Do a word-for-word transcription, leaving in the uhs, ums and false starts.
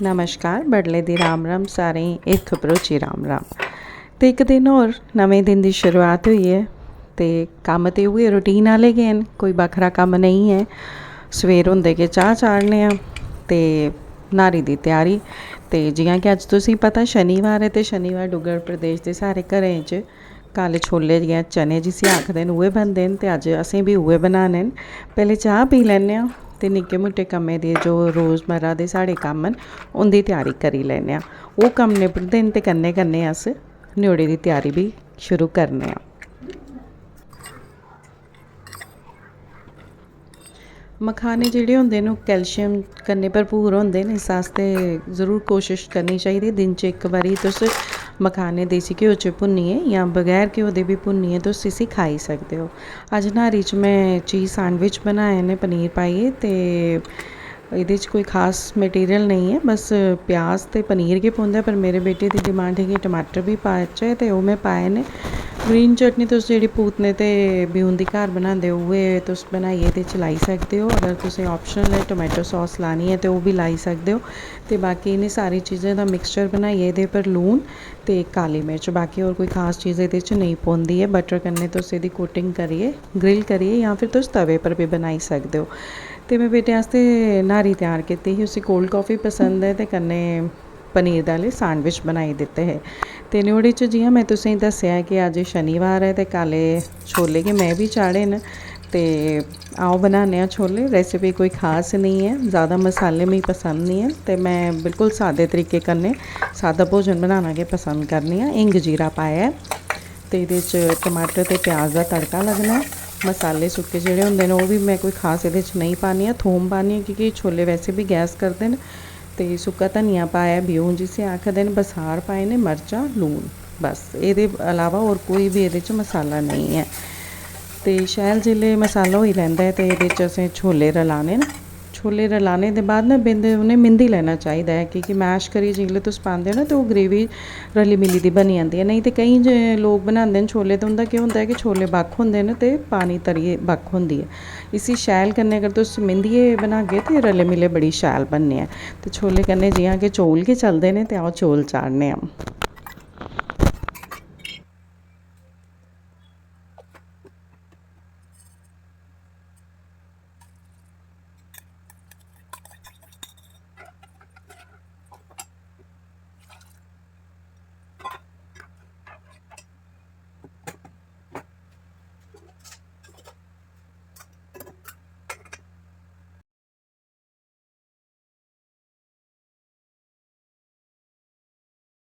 नमस्कार, बडले दी राम राम सारें गी, हिरख भरोची राम राम। ते इक दिन होर नमें दिन दी शुरुआत होई ऐ। ते कम्म ते उ'ऐ routine आह्ले गै न, कोई बक्खरा कम्म नेईं ऐ। सवेर होंदे गै चाह् चाढ़ने आं ते न्हारी दी त्यारी। ते जि'यां कि अज्ज तुसेंगी पता शनिवार ऐ, ते शनिवार डुग्गर प्रदेश दे सारे घरें च काले छोले जां चने जिसी आखदे न, उ'ऐ बनदे न। ते अज्ज असें बी उ'ऐ बनाने न। पैह्लें चाह् पी लैन्ने आं ते निक्के मुट्टे कम्में दे, जो रोजमर्रा दे साढ़े कम्म न, उं'दी त्यारी करी लैन्ने आं। ओह् कम्म निबड़दे न ते कन्नै कन्नै अस न्योड़े दी त्यारी बी शुरू करने आं। मखाने जेह्ड़े होंदे न, ओह् कैल्शियम कन्नै भरपूर होंदे न। इस आस्तै जरूर कोशश करनी चाहिदी, दिन च इक बारी तुस मखाने देसी घ्यो च भुन्नियै जां बगैर घ्यो दे बी भुन्नियै तुस इसी खाई सकदे ओ। अज्ज न्हारी च में चीज़ सैंडविच बनाए न पनीर पाइयै। ते एह्दे च कोई खास मटीरियल नेईं ऐ, बस प्याज ते पनीर गै पौंदा ऐ। पर मेरे बेटे दी डिमांड ही कि टमाटर बी पाचै, ते ओह् में पाए न। ग्रीन चटनी तुस जेह्ड़ी पूतने ते ब्यून दी घर बनांदे ओ, उ'ऐ तुस बनाइयै एह्दे च लाई सकदे ओ। अगर तुसें optional ऐ, टोमेटो सॉस लानी ऐ, ते ओह् बी लाई सकदे ओ। ते बाकी इ'नें सारी चीज़ें दा मिक्सचर बनाइयै एह्दे पर लून ते काली मिर्च, बाकी होर कोई खास चीज़ एह्दे च नेईं पौंदी ऐ। बटर कन्नै तुस एह्दी कोटिंग करियै, ग्रिल करियै, जां फिर तुस तवे पर बी बनाई सकदे ओ। ते में बेटे आस्तै न्हारी त्यार कीती ही, उसी कोल्ड कॉफी पसंद ऐ, ते कन्नै पनीर दे आह्ले सैंडविच बनाई दित्ते हे। ते न्योड़े च जि'यां में तुसेंगी दस्सेआ कि अज्ज शनिवार ऐ ते काले छोले गै में बी चाढ़े न। ते आओ बनाने आं छोले। रेसिपी कोई खास नेईं ऐ, ज़्यादा मसाले मिगी पसंद निं ऐ, ते में बिल्कुल सादे तरीके कन्नै सादा भोजन बनाना गै पसंद करनी आं। हिंग जीरा पाया ऐ ते एह्दे च टमाटर ते प्याज दा तड़का लगना ऐ। मसाले सुक्के जेह्ड़े होंदे न, ओह् बी में कोई खास एह्दे च नेईं पान्नी आं, थोम पान्नी आं, क्योंकि छोले वैसे बी गैस करदे न। ते सुक्का धनिया पाया, ब्यून जिसी आखदे न, बसार पाए न, मर्चां, लून, बस। एह्दे अलावा होर कोई बी एह्दे च मसाला नेईं ऐ। ते शैल जेल्लै मसाला होई लैंदा ऐ, ते एह्दे च असें छोले रलाने न। छोले रलाने दे बाद ना बिंद उ'नें मिंदी लैना चाहिदा ऐ, की के मैश करियै जिसलै तुस पांदे ओ ना, ते ओह् ग्रेवी रली मिली दी बनी जंदी ऐ। नेईं ते केईं जे लोक बनांदे न छोले, ते उं'दा केह् होंदा ऐ कि छोले बक्ख होंदे न ते पानी तरियै बक्ख होंदी ऐ। इसी शैल कन्नै अगर तुस मिंदियै बनागे ते रले मिले बड़ी शैल बनने ऐ। ते छोले कन्नै जि'यां कि चौल गै चलदे न, ते आओ चौल चाढ़ने आं।